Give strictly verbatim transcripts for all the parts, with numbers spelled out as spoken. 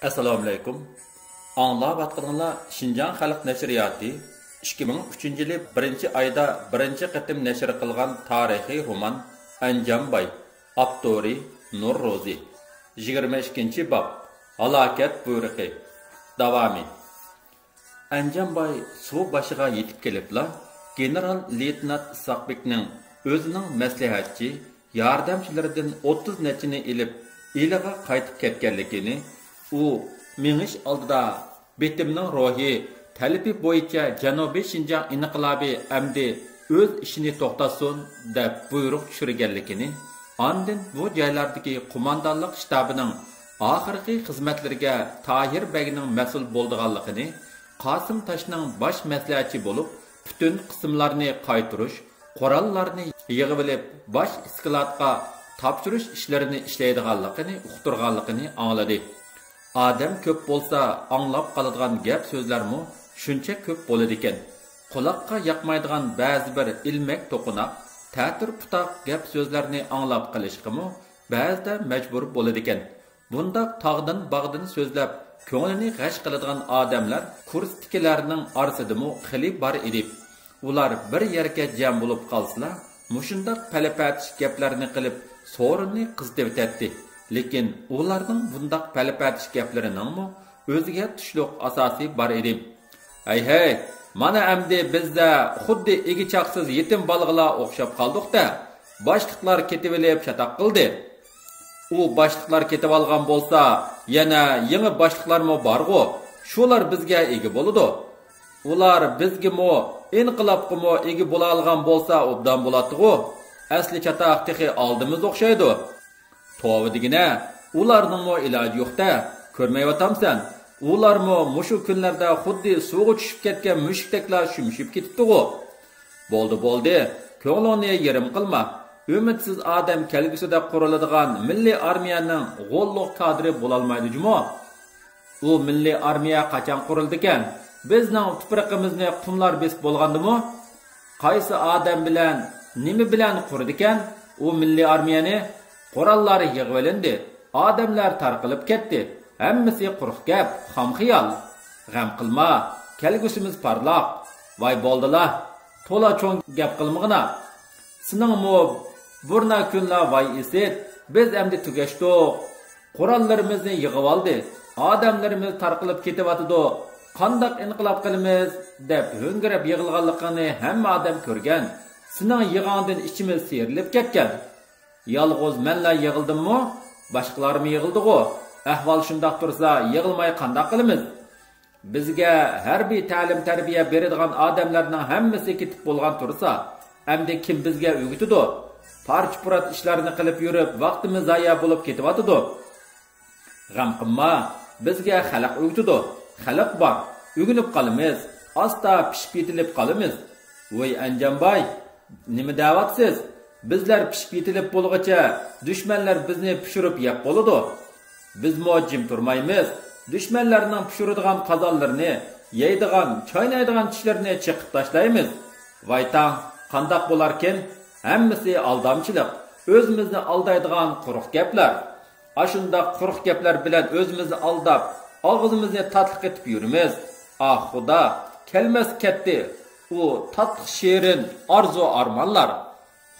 ئەسسالامۇئەلەيكۇم. ئاڭلاۋاتقىنىڭلار شىنجاڭ خەلق نەشرىياتى ئىككى مىڭ ئۈچىنچى يىلى بىرىنچى ئايدا بىرىنچى قېتىم نەشر قىلغان تارىخىي رومان ئەنجانباي، ئاپتورى نۇر روزى. يىگىرمە ئىككىنچى باب، ھالاكەت بۇيرۇقى. داۋامى. ئەنجانباي سۇ باشىغا يېتىپ كېلىپلا، گېنېرال لېيتېنانت ئىسھاقبېكنىڭ ئۆزىنىڭ مەسلىھەتچى، ياردەمچىلىرىدىن ئوتتۇز نەچچىنى ئېلىپ، ئىلىغا قايتىپ كەتكەنلىكىنى، ئۇ مېڭىش ئالدىدا بېتىمنىڭ روھى تەلىپى بويىچە جەنۇبىي شىنجاڭ ئىنقىلابى ئەمدى ئۆز ئىشىنى توختاتسۇن، دەپ بۇيرۇق چۈشۈرگەنلىكىنى، ئاندىن بۇ جايلاردىكى قوماندانلىق شتابىنىڭ ئاخىرقى خىزمەتلىرىگە تاھىر بەگنىڭ مەسئۇل بولىدىغانلىقىنى، قاسىم تاشنىڭ باش مەسلىھەتچى بولۇپ، پۈتۈن قىسىملارنى قايتۇرۇش، قوراللارنى يىغىۋېلىپ، باش ئىسكىلاتقا تاپشۇرۇش ئىشلىرىنى ئىشلەيدىغانلىقىنى ئۇقتۇرغانلىقىنى ئاڭلىدى. ئادەم كۆپ بولسا، ئاڭلاپ قالىدىغان گەپ سۆزلەرمۇ شۇنچە كۆپ بولىدىكەن. قۇلاققا ياقمايدىغان بەزى بىر ئىلمەك توقۇناق، تەتۈر پۇتاق گەپ سۆزلەرنى ئاڭلاپ قېلىشقىمۇ بەزىدە مەجبۇر بولىدىكەن. بۇنداق تاغدىن باغدىن سۆزلەپ، كۆڭلىنى غەش قىلىدىغان ئادەملەر كۇرستىكىلەرنىڭ ئارىسىدىمۇ خېلى بار ئىدى. ئۇلار بىر يەرگە جەم بولۇپ قالسىلا، مۇشۇنداق پەلىپەتىش گەپلەرنى قىلىپ، سورۇننى قىزىتىۋېتەتتى. لېكىن ئۇلارنىڭ بۇنداق پەلىپەتىش گەپلىرىنىڭمۇ ئۆزىگە تۇشلۇق ئاساسى بار ئىدى. ھەي، ھەي، مانا ئەمدى بىزدە خۇددى ئىگە-چاقىسىز يېتىم بالىغىلا ئوخشاپ قالدۇق-دە. باشلىقلار كېتىۋېلىپ چاتاق قىلدى. ئۇ باشلىقلار كېتىۋالغان بولسا، يەنە يېڭى باشلىقلارمۇ بارغۇ، شۇلار بىزگە ئىگە بولىدۇ. ئۇلار بىزگىمۇ، ئىنقىلابقىمۇ ئىگە بولالىغان بولسا ئوبدان بولاتتىغۇ. ئەسلى چاتاق تېخى ئالدىمىزدا ئوخشايدۇ. توۋا دېگىنە، ئۇلارنىڭمۇ ئىلاجى يوق-دە، كۆرمەيۋاتامسەن؟ ئۇلارمۇ مۇشۇ كۈنلەردە خۇددى سۇغا چۈشۈپ كەتكەن مۈشۈكتەكلا شۈمشۈپ كېتىپتىغۇ. بولدى، بولدى، كۆڭلۈڭنى يېرىم قىلما. ئۈمىدسىز ئادەم كەلگۈسىدە قۇرۇلىدىغان مىللىي ئارمىيەنىڭ غوللۇق كادىرى بولالمايدۇ جۇمۇ. ئۇ مىللىي ئارمىيە قاچان قۇرۇلىدىكەن؟ بىزنىڭ تۇپرىقىمىزنى قۇملار بېسىپ بولغاندىمۇ؟ قايسى ئادەم بىلەن، نېمە بىلەن قۇرىدىكەن ئۇ مىللىي ئارمىيەنى؟ قوراللار يىغىۋېلىندى، ئادەملەر تارقىلىپ كەتتى، ھەممىسى قۇرۇق گەپ، خام خىيال. غەم قىلما، كەلگۈسىمىز پارلاق. ۋاي بولدىلا، تولا چوڭ گەپ قىلمىغىنا. سېنىڭمۇ بۇرنا كۈنلا ۋاي ئىسىت، بىز ئەمدى تۈگەشتۇق. قوراللىرىمىزنى يىغىۋالدى، ئادەملىرىمىز تارقىلىپ كېتىۋاتىدۇ. قانداق ئىنقىلاب قىلىمىز؟ دەپ ھۆڭگىرەپ يىغلىغانلىقىنى ھەممە ئادەم كۆرگەن. سېنىڭ يىغاڭدىن ئىچىمىز سىيرىلىپ كەتكەن. يالغۇز مەنلا يىغلىدىممۇ؟ باشقىلارمۇ يىغلىدىغۇ؟ ئەھۋال شۇنداق تۇرسا، يىغلىماي قانداق قىلىمىز؟ بىزگە ھەربىي تەلىم-تەربىيە بېرىدىغان ئادەملەرنىڭ ھەممىسى كېتىپ بولغان تۇرسا، ئەمدى كىم بىزگە ئۆگىتىدۇ؟ پارچە-پۇرات ئىشلارنى قىلىپ يۈرۈپ، ۋاقتىمىز زايە بولۇپ كېتىۋاتىدۇ. غەم قىلما، بىزگە خەلق ئۆگىتىدۇ. خەلق بار، ئۆگىنىپ قالىمىز. ئاستا پىشىپ يېتىلىپ قالىمىز. ۋوي ئەنجانباي، نېمە دەۋاتىسىز؟ بىزلەر پىشىپ يېتىلىپ بولغۇچە، دۈشمەنلەر بىزنى پىشۇرۇپ يەپ بولىدۇ. بىزمۇ جىم تۇرمايمىز. دۈشمەنلەرنىڭ پىشۇرىدىغان قازانلىرىنى، يەيدىغان، چاينايدىغان چىشلىرىنى چېقىپ تاشلايمىز. ۋاي تاڭ، قانداق بولاركىن؟ ھەممىسى ئالدامچىلىق، ئۆزىمىزنى ئالدايدىغان قۇرۇق گەپلەر. ئاشۇنداق قۇرۇق گەپلەر بىلەن ئۆزىمىزنى ئالداپ، ئاغزىمىزنى تاتلىق ئېتىپ يۈرىمىز. ئاھ، خۇدا، كەلمەس كەتتى ئۇ تاتلىق شېرىن ئارزۇ-ئارمانلار.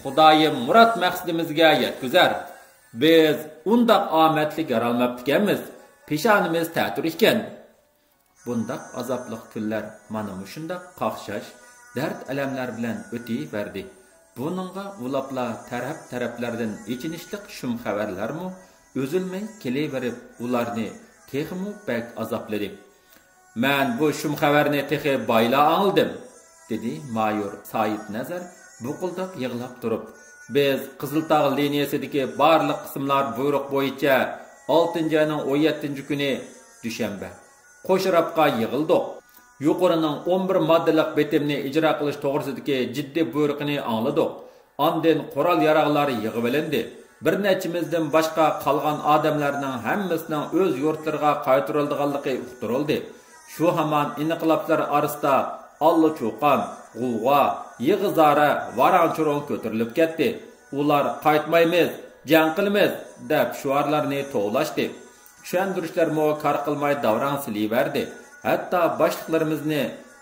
خۇدايىم مۇراد مەقسىتىمىزگە يەتكۈزەر. بىز ئۇنداق ئامەتلىك يارالماپتىكەنمىز، پېشانىمىز تەتۈر ئىكەن. بۇنداق ئازابلىق كۈنلەر مانا مۇشۇنداق قاقشاش، دەرد-ئەلەملەر بىلەن ئۆتۈۋەردى. بۇنىڭغا ئۇلاپلا تەرەپ-تەرەپلەردىن ئېچىنىشلىق شۇم خەۋەرلەرمۇ ئۈزۈلمەي كېلىۋېرىپ، ئۇلارنى تېخىمۇ بەك ئازابلىدى. مەن بۇ شۇم خەۋەرنى تېخى بايلا ئاڭلىدىم، دېدى مايور سايىت نەزەر بۇقۇلداپ يىغلاپ تۇرۇپ. بىز قىزىلتاغ لىنىيەسىدىكى بارلىق قىسىملار بۇيرۇق بويىچە ئالتىنچى ئاينىڭ ئون يەتتىنچى كۈنى، دۈشەنبە، قوشراپقا يىغىلدۇق. يۇقىرىنىڭ ئون بىر ماددىلىق بېتىمنى ئىجرا قىلىش توغرىسىدىكى جىددىي بۇيرۇقىنى ئاڭلىدۇق. ئاندىن قورال-ياراغلار يىغىۋېلىندى. بىر نەچچىمىزدىن باشقا قالغان ئادەملەرنىڭ ھەممىسىنىڭ ئۆز يۇرتلىرىغا قايتۇرۇلىدىغانلىقى ئۇقتۇرۇلدى. شۇ ھامان ئىنقىلابچىلار ئارىسىدا ئاللىچۇقان، غۇۋغا، يىغا-زارە، ۋاراڭ-چۇرۇڭ كۆتۈرۈلۈپ كەتتى. ئۇلار «قايتمايمىز، جەڭ قىلىمىز» دەپ شوئارلارنى توۋلاشتى. چۈشەندۈرۈشلەرمۇ كار قىلماي داۋراڭ سېلىۋەردى. ھەتتا باشلىقلىرىمىزنى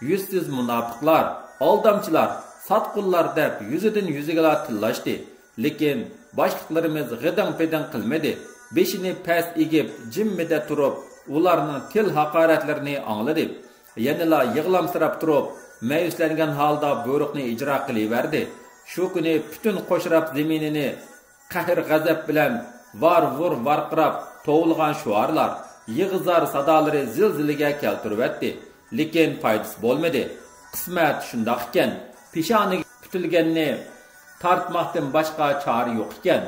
يۈزسىز مۇناپىقلار، ئالدامچىلار، ساتقۇنلار دەپ يۈزىدىن يۈزىگىلا تىللاشتى. لېكىن باشلىقلىرىمىز غىدىڭ-پىدىڭ قىلمىدى. بېشىنى پەس ئېگىپ، جىممىدە تۇرۇپ، ئۇلارنىڭ تىل ھاقارەتلىرىنى ئاڭلىدى. يەنىلا يىغلامسىراپ تۇرۇپ، مەيۈسلەنگەن ھالدا بۇيرۇقنى ئىجرا قىلىۋەردى. شۇ كۈنى پۈتۈن قوشراپ زېمىنىنى قەھر-غەزەپ بىلەن ۋار-ۋۇر ۋارقىراپ توۋلىغان شوئارلار، يىغا-زار سادالىرى زىلزىلىگە كەلتۈرۈۋەتتى. لېكىن پايدىسى بولمىدى. قىسمەت شۇنداق ئىكەن، پېشانىگە پۈتۈلگەننى تارتماقتىن باشقا چارە يوق ئىكەن.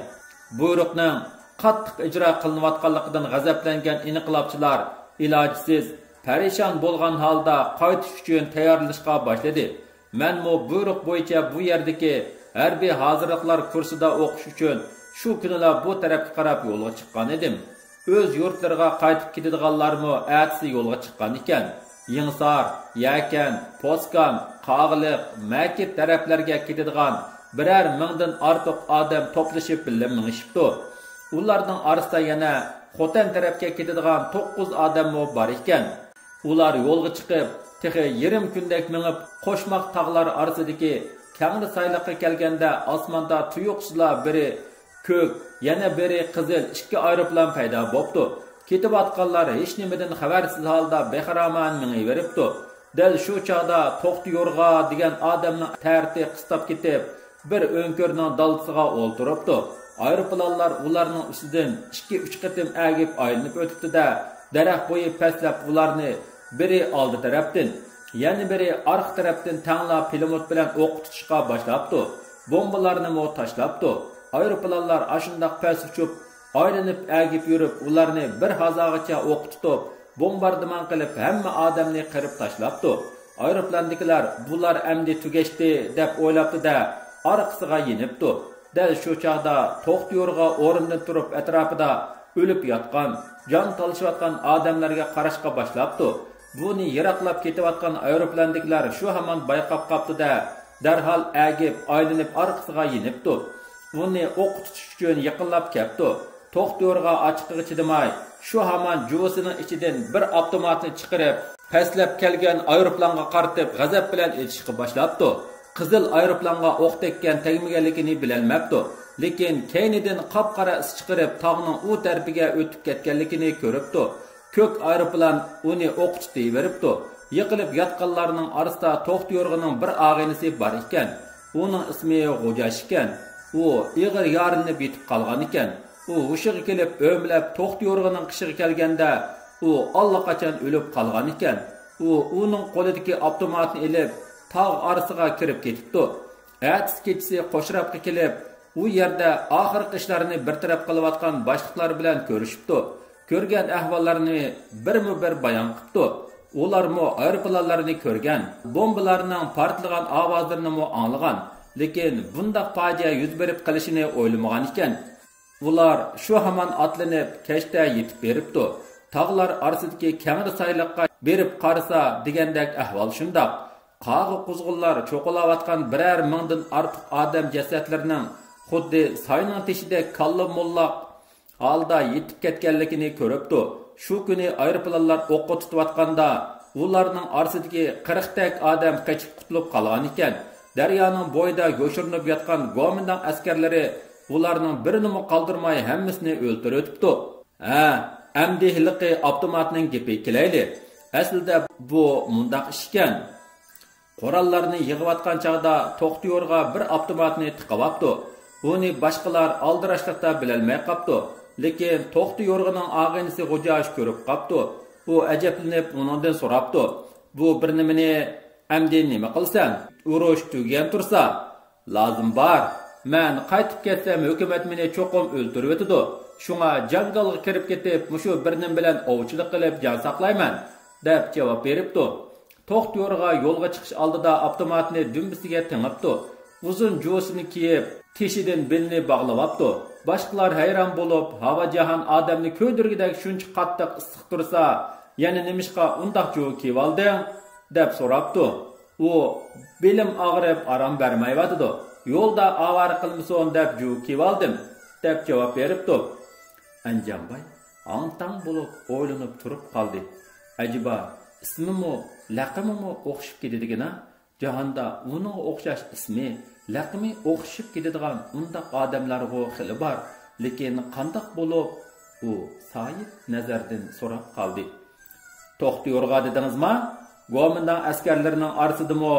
بۇيرۇقنىڭ قاتتىق ئىجرا قىلىنىۋاتقانلىقىدىن غەزەپلەنگەن ئىنقىلابچىلار ئىلاجسىز، پەرىشان بولغان ھالدا قايتىش ئۈچۈن تەييارلىنىشقا باشلىدى. مەنمۇ بۇيرۇق بويىچە بۇ يەردىكى ھەربىي ھازىرلىقلار كۇرسىدا ئوقۇش ئۈچۈن شۇ كۈنىلا بۇ تەرەپكە قاراپ يولغا چىققان ئىدىم. ئۆز يۇرتلىرىغا قايتىپ كېتىدىغانلارمۇ ئەتىسى يولغا چىققان ئىكەن. يېڭىسار، يەكەن، پوسكان، قاغىلىق، مەكىت تەرەپلەرگە كېتىدىغان بىرەر مىڭدىن ئارتۇق ئادەم توپلىشىپ بىللە مېڭىشىپتۇ. ئۇلارنىڭ ئارىسىدا يەنە خوتەن تەرەپكە كېتىدىغان توققۇز ئادەممۇ بار ئىكەن. ئۇلار يولغا چىقىپ، تېخى يېرىم كۈندەك مېڭىپ، قوشماق تاغلار ئارىسىدىكى كەڭرى سايلىققا كەلگەندە، ئاسماندا تۇيۇقسىزلا بىرى كۆك، يەنە بىرى قىزىل ئىككى ئايروپىلان پەيدا بوپتۇ. كېتىۋاتقانلار ھېچنېمىدىن خەۋەرسىز ھالدا بىخارامان مېڭىۋېرىپتۇ. دەل شۇ چاغدا توختى يورغا دېگەن ئادەمنىڭ تەرىتى قىستاپ كېتىپ، بىر ئۆڭكۈرنىڭ دالدىسىغا ئولتۇرۇپتۇ. ئايروپىلانلار ئۇلارنىڭ ئۈستىدىن ئىككى-ئۈچ قېتىم ئەگىپ ئايلىنىپ ئۆتۈپتۇ-دە، دەرەخ بويى پەسلەپ ئۇلارنى بىرى ئالدى تەرەپتىن، يەنە بىرى ئارقا تەرەپتىن تەڭلا پىلىموت بىلەن ئوققا تۇتۇشقا باشلاپتۇ. بومبىلارنىمۇ تاشلاپتۇ. ئايروپىلانلار ئاشۇنداق پەس ئۇچۇپ، ئايلىنىپ ئەگىپ يۈرۈپ، ئۇلارنى بىر ھازاغىچە ئوققا تۇتۇپ، بومباردىمان قىلىپ، ھەممە ئادەمنى قىرىپ تاشلاپتۇ. ئايروپىلاندىكىلەر بۇلار ئەمدى تۈگەشتى دەپ ئويلاپتۇ-دە، ئارقىسىغا يېنىپتۇ. دەل شۇ چاغدا توختى يورغا ئورنىدىن تۇرۇپ، ئەتراپىدا ئۆلۈپ ياتقان، جان تالىشىۋاتقان ئادەملەرگە قاراشقا باشلاپتۇ. بۇنى يىراقلاپ كېتىۋاتقان ئايروپىلاندىكىلەر شۇ ھامان بايقاپ قاپتۇ-دە، دەرھال ئەگىپ، ئايلىنىپ ئارقىسىغا يېنىپتۇ. ئۇنى ئوققا تۇتۇش ئۈچۈن يېقىنلاپ كەپتۇ. توختى يورغا ئاچچىقىغا چىدىماي، شۇ ھامان جۇۋىسىنىڭ ئىچىدىن بىر ئاپتوماتنى چىقىرىپ، پەسلەپ كەلگەن ئايروپىلانغا قارىتىپ غەزەپ بىلەن ئېتىشقا باشلاپتۇ. قىزىل ئايروپىلانغا ئوق تەگكەن تەگمىگەنلىكىنى بىلەلمەپتۇ. لېكىن كەينىدىن قاپقارا ئىس چىقىرىپ تاغنىڭ ئۇ تەرىپىگە ئۆتۈپ كەتكەنلىكىنى كۆرۈپتۇ. كۆك ئايروپىلان ئۇنى ئوققا تۇتۇۋېرىپتۇ. يىقىلىپ ياتقانلارنىڭ ئارىسىدا توختى يورغىنىڭ بىر ئاغىنىسى بار ئىكەن. ئۇنىڭ ئىسمى غوجاش ئىكەن. ئۇ ئېغىر يارىلىنىپ يېتىپ قالغان ئىكەن. ئۇ ھوشىغا كېلىپ ئۆمىلەپ توختى يورغىنىڭ قېشىغا كەلگەندە، ئۇ ئاللىقاچان ئۆلۈپ قالغان ئىكەن. ئۇ ئۇنىڭ قولىدىكى ئاپتوماتنى ئېلىپ، تاغ ئارىسىغا كىرىپ كېتىپتۇ. ئەتىسى كېچىسى قوشراپقا كېلىپ، ئۇ يەردە ئاخىرقى ئىشلارنى بىر تەرەپ قىلىۋاتقان باشلىقلار بىلەن كۆرۈشۈپتۇ. كۆرگەن ئەھۋاللارنى بىرمۇ بىر بايان قىپتۇ. ئۇلارمۇ ئايروپىلانلارنى كۆرگەن، بومبىلارنىڭ پارتلىغان ئاۋازلىرىنىمۇ ئاڭلىغان، لېكىن بۇنداق پاجىئە يۈز بېرىپ قېلىشىنى ئويلىمىغان ئىكەن. ئۇلار شۇ ھامان ئاتلىنىپ، كەچتە يېتىپ بېرىپتۇ. تاغلار ئارىسىدىكى كەڭرى سايلىققا بېرىپ قارىسا، دېگەندەك ئەھۋال شۇنداق. قاغا-قۇزغۇنلار چوقۇلاۋاتقان بىرەر مىڭدىن ئارتۇق ئادەم جەسەتلىرىنىڭ خۇددى ساينىڭ تېشىدەك كاللا موللاق ھالدا يېتىپ كەتكەنلىكىنى كۆرۈپتۇ. شۇ كۈنى ئايروپىلانلار ئوققا تۇتۇۋاتقاندا، ئۇلارنىڭ ئارىسىدىكى قىرىقتەك ئادەم قېچىپ قۇتۇلۇپ قالغان ئىكەن. دەريانىڭ بويىدا يوشۇرۇنۇپ ياتقان گومىنداڭ ئەسكەرلىرى ئۇلارنىڭ بىرىنىمۇ قالدۇرماي ھەممىسىنى ئۆلتۈرۈۋېتىپتۇ. ھە، ئەمدى ھېلىقى ئاپتوماتنىڭ گېپىگە كېلەيلى. ئەسلىدە بۇ مۇنداق ئىش ئىكەن. قوراللارنى يىغىۋاتقان چاغدا توختى يورغا بىر ئاپتوماتنى تىقىۋاپتۇ. ئۇنى باشقىلار ئالدىراشلىقتا بىلەلمەي قاپتۇ. لېكىن توختى يورغىنىڭ ئاغىنىسى غوجاش كۆرۈپ قاپتۇ. ئۇ ئەجەبلىنىپ ئۇنىڭدىن سوراپتۇ: «بۇ بىر نېمىنى ئەمدى نېمە قىلىسەن؟ ئۇرۇش تۈگىگەن تۇرسا.» «لازىم بار. مەن قايتىپ كەتسەم، ھۆكۈمەت مېنى چوقۇم ئۆلتۈرۈۋېتىدۇ. شۇڭا جاڭگالغا كىرىپ كېتىپ، مۇشۇ بىر نېمە بىلەن ئوۋچىلىق قىلىپ جان ساقلايمەن» دەپ جاۋاب بېرىپتۇ. توختى يورغا يولغا چىقىش ئالدىدا ئاپتوماتنى دۈمبىسىگە تېڭىپتۇ. ئۇزۇن جۇۋىسىنى كىيىپ، تېشىدىن بېلىنى باغلىۋاپتۇ. باشقىلار ھەيران بولۇپ، ھاۋا جاھان ئادەمنى كۆيدۈرگۈدەك شۇنچە قاتتىق ئىسسىق تۇرسا، يەنە نېمىشقا ئۇنداق جۇۋا كىيىۋالدىڭ؟ دەپ سوراپتۇ. ئۇ: «بېلىم ئاغرىپ ئارام بەرمەيۋاتىدۇ. يولدا ئاۋارە قىلمىسۇن دەپ جۇۋا كىيىۋالدىم» دەپ جاۋاب بېرىپتۇ. ئەنجانباي: ھاڭ-تاڭ بولۇپ ئويلىنىپ تۇرۇپ قالدى. ئەجەبا، ئىسمىمۇ، لەقىمىمۇ ئوخشىشىپ كېتىدىكىنا؟ جاھاندا ئۇنىڭغا ئوخشاش ئىسمى، لەقىمى ئوخشىشىپ كېتىدىغان ئۇنداق ئادەملەرغۇ خېلى بار. لېكىن قانداق بولۇپ؟ ئۇ سايىت نەزەردىن سوراپ قالدى. توختى يورغا دېدىڭىزما؟ گومىنداڭ ئەسكەرلىرىنىڭ ئارىسىدىمۇ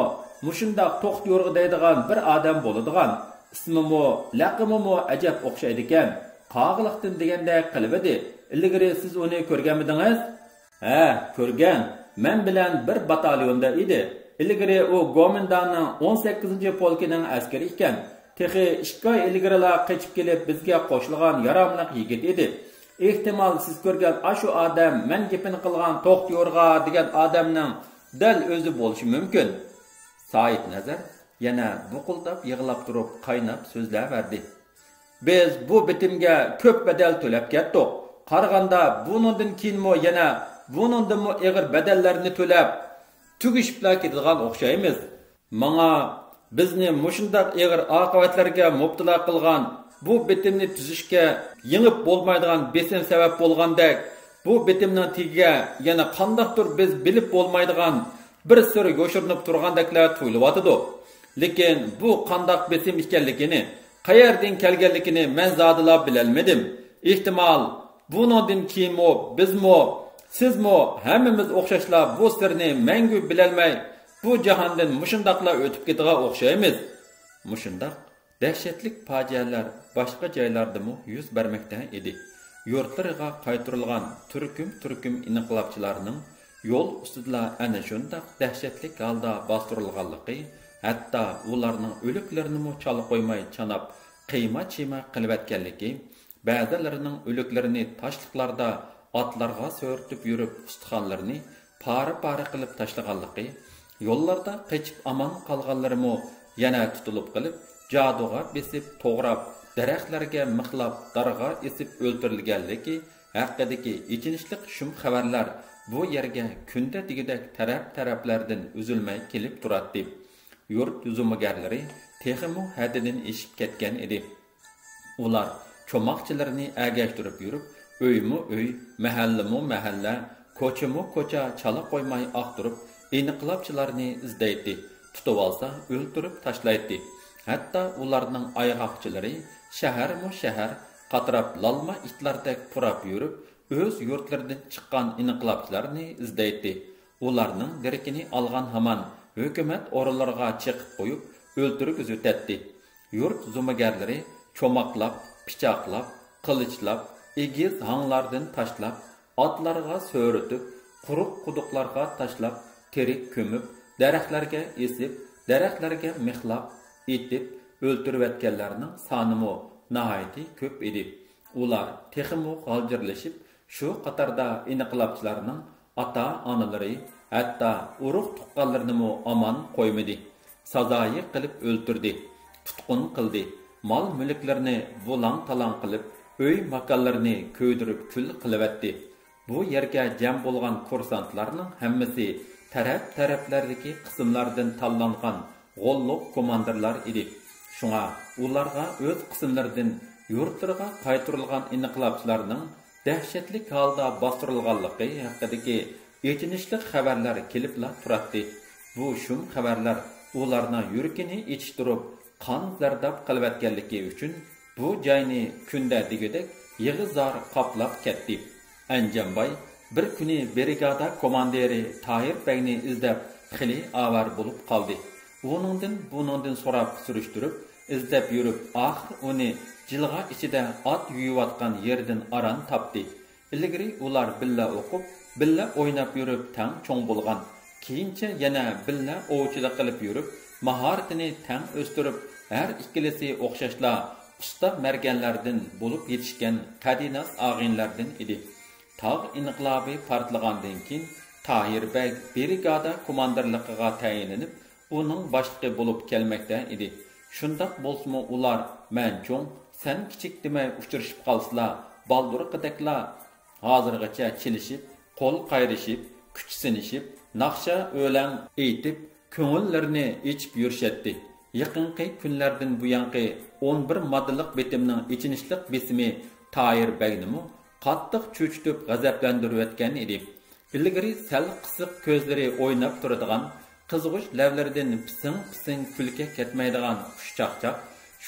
مۇشۇنداق توختى يورغا دەيدىغان بىر ئادەم بولىدىغان. ئىسمىمۇ، لەقىمىمۇ ئەجەب ئوخشايدىكەن. قاغىلىقتىن دېگەندەك قىلىۋىدى. ئىلگىرى سىز ئۇنى كۆرگەنمىدىڭىز؟ ھە، كۆرگەن. مەن بىلەن بىر باتاليوندا ئىدى. ئىلگىرى ئۇ گومىنداڭنىڭ ئون سەككىزىنچى پولكىنىڭ ئەسكىرى ئىكەن. تېخى ئىككى ئاي ئىلگىرىلا قېچىپ كېلىپ بىزگە قوشۇلغان ياراملىق يىگىت ئىدى. ئېھتىمال سىز كۆرگەن ئاشۇ ئادەم مەن گېپىنى قىلغان توختى يورغا دېگەن ئادەمنىڭ دەل ئۆزى بولۇشى مۇمكىن. سايىت نەزەر يەنە بۇقۇلداپ يىغلاپ تۇرۇپ قايناپ سۆزلەۋەردى. بىز بۇ بېتىمگە كۆپ بەدەل تۆلەپ كەتتۇق. قارىغاندا بۇنىڭدىن كېيىنمۇ يەنە بۇنىڭدىنمۇ ئېغىر بەدەللەرنى تۆلەپ، تۈگىشىپلا كېتىدىغان ئوخشايمىز. ماڭا بىزنى مۇشۇنداق ئېغىر ئاقىۋەتلەرگە مۇپتىلا قىلغان بۇ بېتىمنى تۈزۈشكە يېڭىپ بولمايدىغان بېسىم سەۋەب بولغاندەك، بۇ بېتىمنىڭ تېگىگە يەنە قانداقتۇر بىز بىلىپ بولمايدىغان بىر سىر يوشۇرۇنۇپ تۇرغاندەكلا تۇيۇلۇۋاتىدۇ. لېكىن بۇ قانداق بېسىم ئىكەنلىكىنى، قەيەردىن كەلگەنلىكىنى مەن زادىلا بىلەلمىدىم. ئېھتىمال، بۇنىڭدىن كېيىنمۇ بىزمۇ، سىزمۇ، ھەممىمىز ئوخشاشلا بۇ سىرنى مەڭگۈ بىلەلمەي، بۇ جاھاندىن مۇشۇنداقلا ئۆتۈپ كېتىدىغان ئوخشايمىز. مۇشۇنداق دەھشەتلىك پاجىئەلەر باشقا جايلاردىمۇ يۈز بەرمەكتە ئىدى. يۇرتلىرىغا قايتۇرۇلغان تۈركۈم-تۈركۈم ئىنقىلابچىلارنىڭ يول ئۈستىدىلا ئەنە شۇنداق دەھشەتلىك ھالدا باستۇرۇلغانلىقى، ھەتتا ئۇلارنىڭ ئۆلۈكلىرىنىمۇ چالا قويماي چاناپ، قىيما-چىيما قىلىۋەتكەنلىكى، بەزىلىرىنىڭ ئۆلۈكلىرىنى تاشلىقلاردا ئاتلارغا سۆرىتىپ يۈرۈپ، ئۇستىخانلىرىنى پارە-پارە قىلىپ تاشلىغانلىقى، يوللاردا قېچىپ ئامان قالغانلىرىمۇ يەنە تۇتۇلۇپ قېلىپ، جادۇغا بېسىپ، توغراپ، دەرەخلەرگە مىخلاپ، دارغا ئېسىپ ئۆلتۈرۈلگەنلىكى ھەققىدىكى ئېچىنىشلىق شۇم خەۋەرلەر بۇ يەرگە كۈندە دېگۈدەك تەرەپ-تەرەپلەردىن ئۈزۈلمەي كېلىپ تۇراتتى. يۇرت زومىگەرلىرى تېخىمۇ ھەددىدىن ئېشىپ كەتكەن ئىدى. ئۇلار چوماقچىلىرىنى ئەگەشتۈرۈپ يۈرۈپ، ئۆيمۇ ئۆي، مەھەللىمۇ مەھەللە، كوچىمۇ كوچا چالا قويماي ئاختۇرۇپ، ئىنقىلابچىلارنى ئىزدەيتتى، تۇتۇۋالسا ئۆلتۈرۈپ تاشلايتتى. ھەتتا ئۇلارنىڭ ئايغاقچىلىرى شەھەرمۇ شەھەر قاتراپ، لالما ئىتلاردەك پۇراپ يۈرۈپ، ئۆز يۇرتلىرىدىن چىققان ئىنقىلابچىلارنى ئىزدەيتتى. ئۇلارنىڭ دېرىكىنى ئالغان ھامان ھۆكۈمەت ئورۇنلىرىغا چېقىپ قويۇپ، ئۆلتۈرگۈزۈۋېتەتتى. يۇرت زومىگەرلىرى چوماقلاپ، پىچاقلاپ، قىلىچلاپ، ئېگىز ھاڭلاردىن تاشلاپ، ئاتلارغا سۆرىتىپ، قۇرۇق قۇدۇقلارغا تاشلاپ، تىرىك كۆمۈپ، دەرەخلەرگە ئېسىپ، دەرەخلەرگە مىخلاپ، ئېتىپ، ئۆلتۈرۈۋەتكەنلەرنىڭ سانىمۇ ناھايىتى كۆپ ئىدى. ئۇلار تېخىمۇ غالجىرلىشىپ، شۇ قاتاردا ئىنقىلابچىلارنىڭ ئاتا-ئانىلىرى، ھەتتا ئۇرۇق-تۇغقانلىرىنىمۇ ئامان قويمىدى. سازايى قىلىپ ئۆلتۈردى، تۇتقۇن قىلدى، مال-مۈلۈكلىرىنى بۇلاڭ-تالاڭ قىلىپ، ئۆي-ماكانلىرىنى كۆيدۈرۈپ كۈل قىلىۋەتتى. بۇ يەرگە جەم بولغان كۇرسانتلارنىڭ ھەممىسى تەرەپ-تەرەپلەردىكى قىسىملاردىن تاللانغان غوللۇق كوماندىرلار ئىدى. شۇڭا ئۇلارغا ئۆز قىسىملىرىدىن يۇرتلىرىغا قايتۇرۇلغان ئىنقىلابچىلارنىڭ دەھشەتلىك ھالدا باستۇرۇلغانلىقى ھەققىدىكى ئېچىنىشلىق خەۋەرلەر كېلىپلا تۇراتتى. بۇ شۇم خەۋەرلەر ئۇلارنىڭ يۈرىكىنى ئېچىشتۇرۇپ، قان زەرداب قىلىۋەتكەنلىكى ئۈچۈن بۇ جاينى كۈندە دېگۈدەك يىغا-زار قاپلاپ كەتتى. ئەنجانباي بىر كۈنى برىگادا كوماندىرى تاھىر بەگنى ئىزدەپ خېلى ئاۋارە بولۇپ قالدى. ئۇنىڭدىن بۇنىڭدىن سوراپ سۈرۈشتۈرۈپ، ئىزدەپ يۈرۈپ، ئاخىر ئۇنى جىلغا ئىچىدە ئات يۇيۇۋاتقان يېرىدىن ئاران تاپتى. ئىلگىرى ئۇلار بىللە ئوقۇپ، بىللە ئويناپ يۈرۈپ تەڭ چوڭ بولغان. كېيىنچە يەنە بىللە ئوۋچىلىق قىلىپ يۈرۈپ، ماھارىتىنى تەڭ ئۆستۈرۈپ، ھەر ئىككىلىسى ئوخشاشلا ئۇستا مەرگەنلەردىن بولۇپ يېتىشكەن قەدىناس ئاغىنىلەردىن ئىدى. تاغ ئىنقىلابى پارتلىغاندىن كېيىن، تاھىر بەگ برىگادا كوماندىرلىقىغا تەيىنلىنىپ، ئۇنىڭ باشلىقى بولۇپ كەلمەكتە ئىدى. شۇنداق بولسىمۇ ئۇلار مەن چوڭ، سەن كىچىك دېمەي ئۇچرىشىپ قالسىلا، بالدۇرقىدەكلا ھازىرغىچە چېلىشىپ، قول قايرىشىپ، كۈچ سىنىشىپ، ناخشا ئۆلەڭ ئېيتىپ، كۆڭۈللىرىنى ئېچىپ يۈرۈشەتتى. يېقىنقى كۈنلەردىن بۇيانقى ئون بىر ماددىلىق بېتىمنىڭ ئېچىنىشلىق بېسىمى تاھىر بەگنىمۇ قاتتىق چۆچۈتۈپ غەزەپلەندۈرۈۋەتكەن ئىدى. ئىلگىرى سەل قىسىق كۆزلىرى ئويناپ تۇرىدىغان، قىزغۇچ لەۋلىرىدىن پىسىڭ-پىسىڭ كۈلكە كەتمەيدىغان خۇشچاقچاق،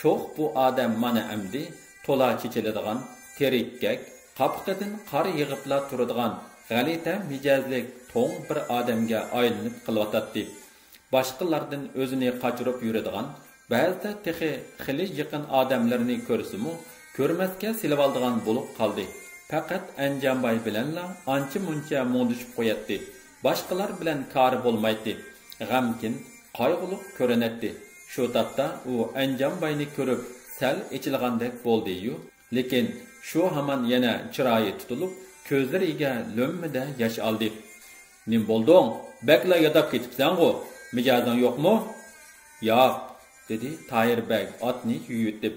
شوخ بۇ ئادەم مانا ئەمدى تولا چېچىلىدىغان، تېرىككەك، قاپىقىدىن قار يېغىپلا تۇرىدىغان غەلىتە مىجەزلىك توڭ بىر ئادەمگە ئايلىنىپ قېلىۋاتاتتى. باشقىلاردىن ئۆزىنى قاچۇرۇپ يۈرىدىغان، بەزىدە تېخى خېلى يېقىن ئادەملىرىنى كۆرسىمۇ، كۆرمەسكە سېلىۋالىدىغان بولۇپ قالدى. پەقەت ئەنجانباي بىلەنلا ئانچە-مۇنچە مۇڭدىشىپ قوياتتى. باشقىلار بىلەن كارى بولمايتتى. غەمكىن، قايغۇلۇق كۆرۈنەتتى. شۇ تاپتا ئۇ ئەنجانباينى كۆرۈپ سەل ئېچىلغاندەك بولدى-يۇ. لېكىن شۇ ھامان يەنە چىرايى تۇتۇلۇپ، كۆزلىرىگە لۆممىدە ياش ئالدى. نېمە بولدۇڭ؟ بەكلا ياداپ كېتىپسەنغۇ؟ مىجەزىڭ يوقمۇ؟ ياق، دېدى تاھىر بەگ ئاتنى يۈيۈتۈپ.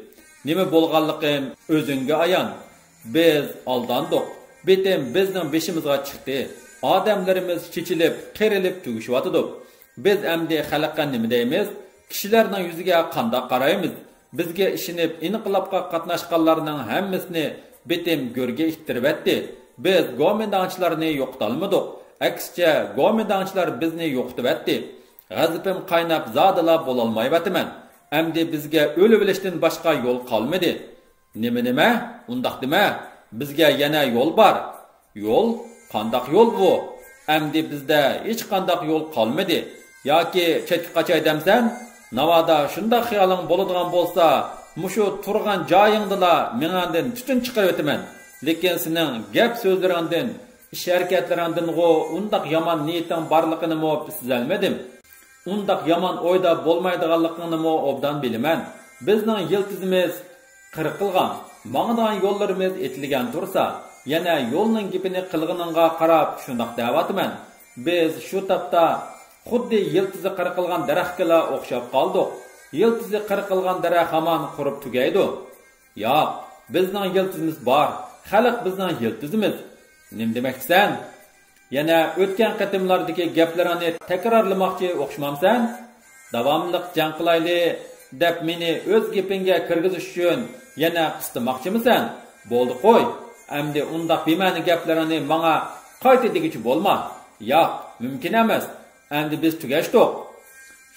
نېمە بولغانلىقىم ئۆزۈڭگە ئايان. بىز ئالداندۇق. بىتىم بىزنىڭ بېشىمىزغا چىقتى. ئادەملىرىمىز چېچىلىپ، قېرىلىپ تۈگىشىۋاتىدۇ. بىز ئەمدى خەلققە نېمە دەيمىز؟ كىشىلەرنىڭ يۈزىگە قانداق قارايمىز؟ بىزگە ئىشىنىپ ئىنقىلابقا قاتناشقانلارنىڭ ھەممىسىنى بىتىم گۆرگە ئىتتىرىۋەتتى. بىز گومىنداڭچىلارنى يوقىتالمىدۇق. ئەكسىچە، گومىنداڭچىلار بىزنى يوقىتىۋەتتى. غەزىپىم قايناپ زادىلا بولالمايۋاتىمەن. ئەمدى بىزگە ئۆلۈۋېلىشتىن باشقا يول قالمىدى. نېمە، نېمە؟ ئۇنداق دېمە. بىزگە يەنە يول بار. يول؟ قانداق يول بۇ؟ ئەمدى بىزدە ھېچقانداق يول قالمىدى. ياكى چەتكە قاچاي دەمسەن؟ ناۋادا شۇنداق خىيالىڭ بولىدىغان بولسا، مۇشۇ تۇرغان جايىڭدىلا مېڭەڭدىن تۈتۈن چىقىرىۋېتىمەن. لېكىن سېنىڭ گەپ سۆزلىرىڭدىن، ئىش ھەرىكەتلىرىڭدىنغۇ ئۇنداق يامان نىيىتىڭ بارلىقىنىمۇ سېزەلمىدىم. ئۇنداق يامان ئويدا بولمايدىغانلىقىڭنىمۇ ئوبدان بىلىمەن. بىزنىڭ يىلتىزىمىز قىرقىلغان، ماڭىدىغان يوللىرىمىز ئېتىلگەن تۇرسا، يەنە يولنىڭ گېپىنى قىلغىنىڭغا قاراپ شۇنداق دەۋاتىمەن. بىز شۇ تاپتا خۇددى يىلتىزى قىرقىلغان دەرەخكىلا ئوخشاپ قالدۇق. يىلتىزى قىرقىلغان دەرەخ ھامان قۇرۇپ تۈگەيدۇ. ياق، بىزنىڭ يىلتىزىمىز بار. خەلق بىزنىڭ يىلتىزىمىز. نېمە دېمەكچىسەن؟ يەنە ئۆتكەن قېتىملاردىكى گەپلىرىڭنى تەكرارلىماقچى ئوخشىمامسەن؟ داۋاملىق جەڭ قىلايلى دەپ مېنى ئۆز گېپىڭگە كىرگۈزۈش ئۈچۈن يەنە قىستىماقچىمىسەن؟ بولدى قوي، ئەمدى ئۇنداق بىمەنە گەپلىرىڭنى ماڭا قايتا دېگۈچى بولما. ياق، مۇمكىن ئەمەس. ئەمدى بىز تۈگەشتۇق.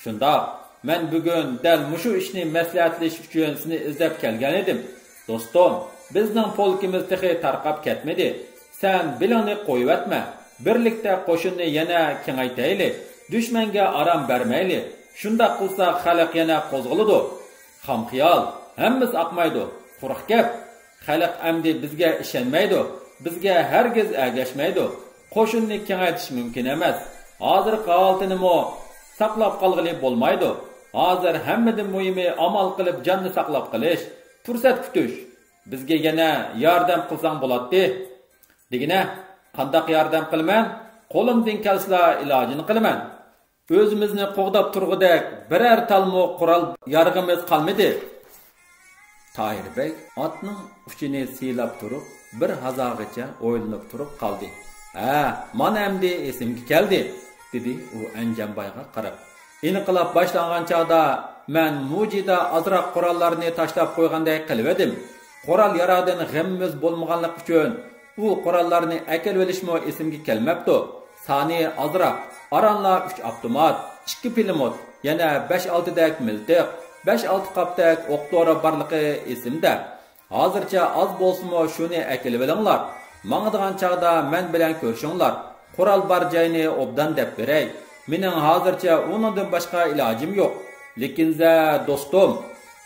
شۇنداق، مەن بۈگۈن دەل مۇشۇ ئىشنى مەسلىھەتلىشىش ئۈچۈن سېنى ئىزدەپ كەلگەن ئىدىم. دوستۇم، بىزنىڭ پولكىمىز تېخى تارقاپ كەتمىدى. سەن بېلىڭنى قويۇۋەتمە. بىرلىكتە قوشۇننى يەنە كېڭەيتەيلى. دۈشمەنگە ئارام بەرمەيلى. شۇنداق قىلساق خەلق يەنە قوزغىلىدۇ. خام خىيال، ھەممىسى ئاقمايدۇ. قۇرۇق گەپ. خەلق ئەمدى بىزگە ئىشەنمەيدۇ، بىزگە ھەرگىز ئەگەشمەيدۇ. قوشۇننى كېڭەيتىش مۇمكىن ئەمەس. ھازىرقى ھالىتىنىمۇ ساقلاپ قالغىلى بولمايدۇ. ھازىر ھەممىدىن مۇھىمى ئامال قىلىپ جاننى ساقلاپ قېلىش، پۇرسەت كۈتۈش. بىزگە يەنە ياردەم قىلساڭ بولاتتى. دېگىنە، قانداق ياردەم قىلىمەن؟ قولۇمدىن كەلسىلا ئىلاجىنى قىلىمەن. ئۆزىمىزنى قوغداپ تۇرغۇدەك بىرەر تالمۇ قورال يارىغىمىز قالمىدى. تاھىر بەگ ئاتنىڭ ئۇچىنى سىيلاپ تۇرۇپ، بىر ھازاغىچە ئويلىنىپ تۇرۇپ قالدى. ھە، مانا ئەمدى ئېسىمگە كەلدى، دېدى ئۇ ئەنجانبايغا قاراپ. ئىنقىلاب باشلانغان چاغدا مەن مۇجىدا ئازراق قوراللارنى تاشلاپ قويغاندەك قىلىۋىدىم. قورال ياراغدىن غېمىمىز بولمىغانلىقى ئۈچۈن ئۇ قوراللارنى ئەكېلىۋېلىشمۇ ئېسىمگە كەلمەپتۇ. سانى ئازراق، ئارانلا ئۈچ ئاپتومات، ئىككى پىلىموت، يەنە بەش-ئالتىدەك مىلتىق، بەش-ئالتە قاپتەك ئوق دورا بارلىقى ئېسىمدە. ھازىرچە ئاز بولسىمۇ شۇنى ئەكېلىۋېلىڭلار. ماڭىدىغان چاغدا مەن بىلەن كۆرۈشۈڭلار. قورال بار جاينى ئوبدان دەپ بېرەي. مېنىڭ ھازىرچە ئۇنىڭدىن باشقا ئىلاجىم يوق. لېكىنزە، دوستۇم،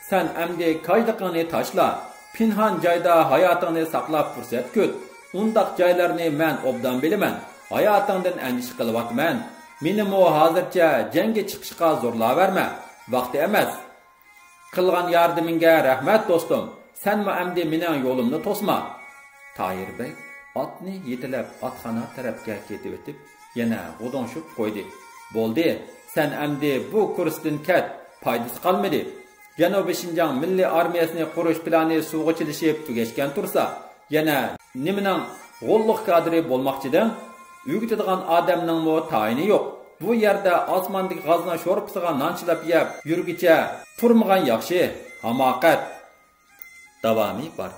سەن ئەمدى كاجلىقىڭنى تاشلا. پىنھان جايدا ھاياتىڭنى ساقلاپ پۇرسەت كۈت. ئۇنداق جايلارنى مەن ئوبدان بىلىمەن. ھاياتىڭدىن ئەندىشە قىلىۋاتىمەن. مېنىمۇ ھازىرچە جەڭگە چىقىشقا زورلاۋەرمە. ۋاقتى ئەمەس. قىلغان ياردىمىڭگە رەھمەت، دوستۇم. سەنمۇ ئەمدى مېنىڭ يولۇمنى توسما. تاھىر بەگ ئاتنى يېتىلەپ ئاتخانا تەرەپكە كېتىۋېتىپ، يەنە غۇدۇڭشۇپ قويدى. بولدى، سەن ئەمدى بۇ كۇرسدىن كەت، پايدىسى قالمىدى. جەنۇبىي شىنجاڭ مىللىي ئارمىيەسىنى قۇرۇش پىلانى سۇغا چىلىشىپ تۈگەشكەن تۇرسا، يەنە نېمىنىڭ غوللۇق كادىرى بولماقچىدىڭ؟ ئۆگىتىدىغان ئادەمنىڭمۇ تايىنى يوق. بۇ يەردە ئاسماندىكى غازنىڭ شورپىسىغا نان چىلاپ يەپ يۈرگۈچە تۇرمىغان ياخشى. ھاماقەت. داۋامى بار.